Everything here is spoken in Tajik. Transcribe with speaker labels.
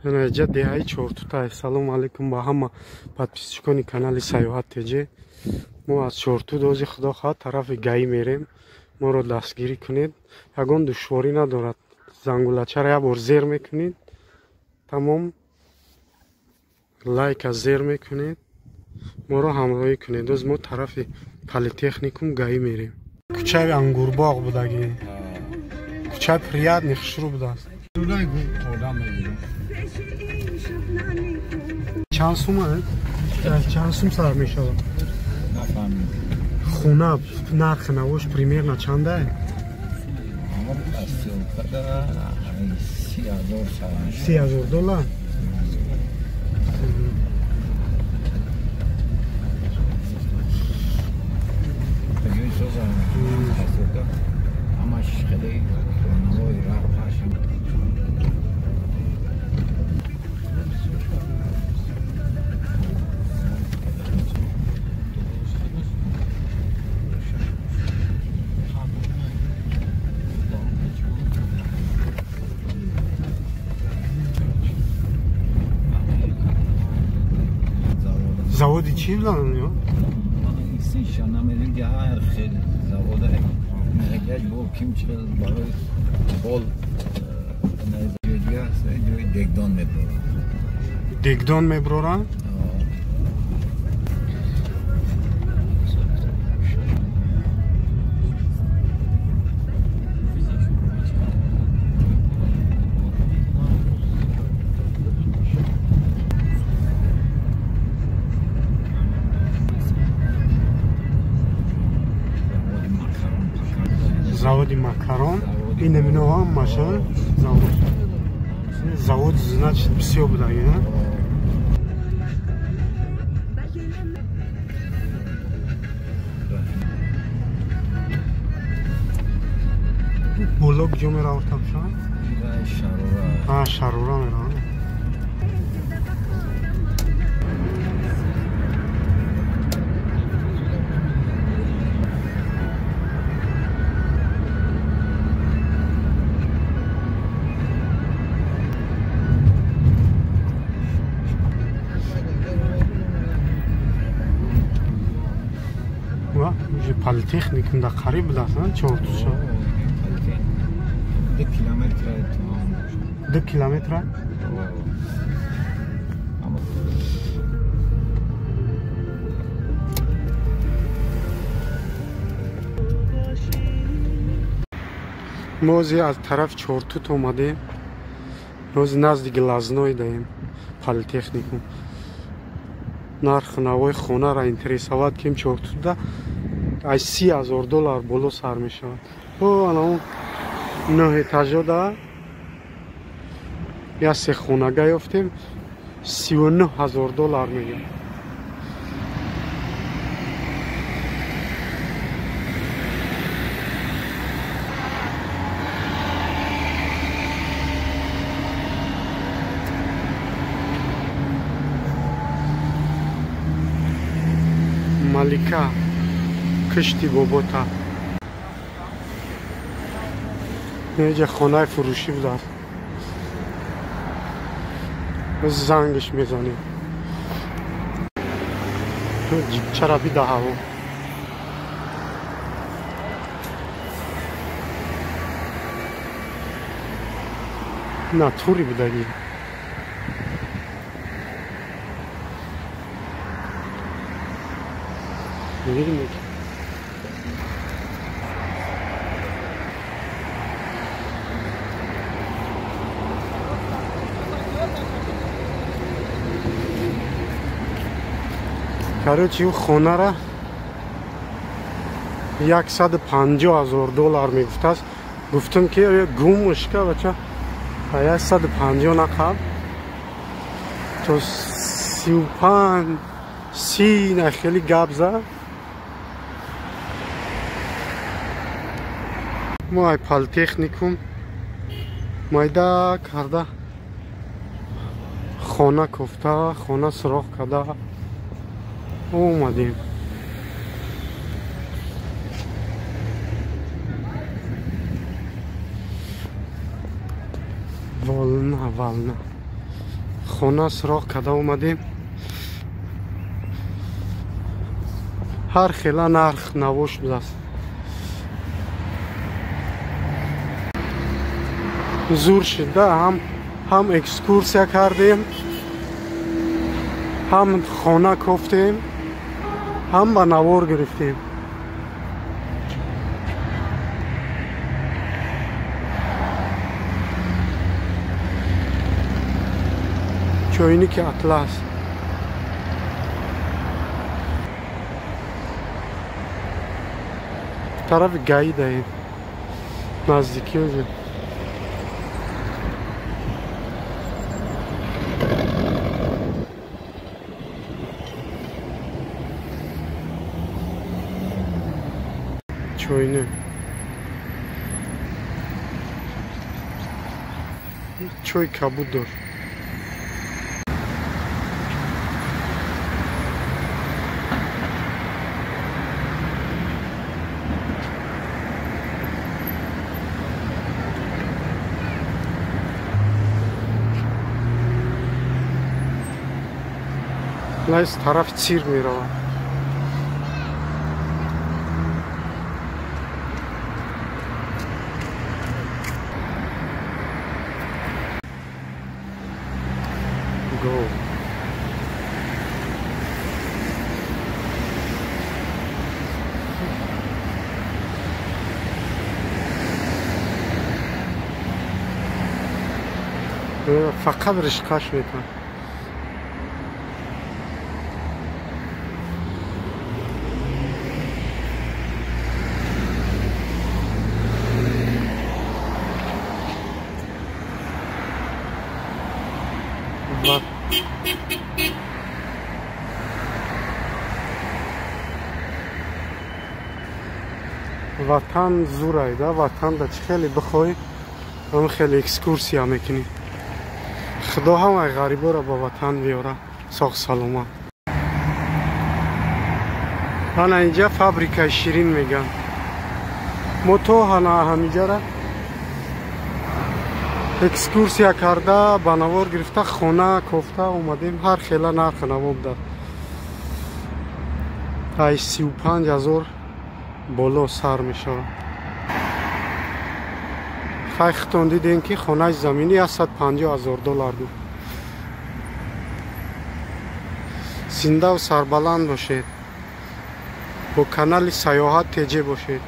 Speaker 1: Ана деҳаи Чортута. Салому алейкум ба ҳама подписчикони канали Саёҳат ТЖ. Мо аз Чортут ози худо хоҳад тарафи ГАИ мерем. Моро дастгирӣ кунед. Ягон душворӣ надорад. Зангулачаро як бор зер мекунед. Тамом. Лайка зер мекунед. Моро ҳамроҳӣ кунед. Оз мо тарафи политехникум ГАИ мерем. Кӯчаи Ангурбоғ будагӣ. Кӯчаи приятный хушрӯ будааст. Чанд сум чанд сум сар мешавад? Хона нархи навош примерно чанда? 30,000 доллар. Заводи чӣ будан ё? Дегдон меброранд? Заводи макарон. Ин мино ҳамаша завод. Завод значит бисёр будаги, а? Боло куҷо меравад табша? Шарора. Шарора меравад. Политехникум да қариб будааст, Чортуша.
Speaker 2: 2 километр.
Speaker 1: 2 километр? Мо ози аз тарафи Чортут омадем. Ози назди Глазной даем политехникум. Нархи навои хонаро интересоват кем Чортутда аз 30,000 доллар боло сар мешавад. О, ана он 9 этажо да як се хонага ёфтем, 39,000 доллар мегирад. Малика кишти бобота. Инҷа хонаи фурӯшӣ будааст. Зангаш мезанем. Ҷибчара бида ҳаво. Натури будагӣ. Мебинед? Короче, хонара 150,000 доллар мегуфтааст. Гуфтам ки гумушка бача 150 нақаб то 35 30 на хеле гап зад. Мо ай политехникум майда карда хона кофта, хона суроғ карда омадем. Волна, волна. Хона суроғ карда омадем. Ҳар хела нарх наво шудааст. Зур шуда, ҳам экскурсия кардем, ҳам хона кофтем, ҳам ба навор гирифтем. Чойники Атлас. Тарафи ГАИ даем. Наздики уже. Чойник. Чой кабуд дор. Найс тараф цирк меравад. Go. Фақат ришқаш метавон. Ватан зурай, да? Ватан да чӣ хеле бихоҳӣ, ҳам хеле экскурсия мекунӣ. Худо ҳамаи ғариборо ба ватан биёра, соғ саломат. Ана инҷа фабрикаи ширин меган. Мо то ҳана ҳамиҷара экскурсия карда, ба навор гирифта, хона кофта омадем. Ҳар хела нарх наво буда. Ай 35 000 боло сар мешавад. Хай хитон дидем ки хонаи заминӣ 150 000 доллар буд. Зиндаву сарбаланд бошед. Бо канали Саёҳат ТЖ бошед.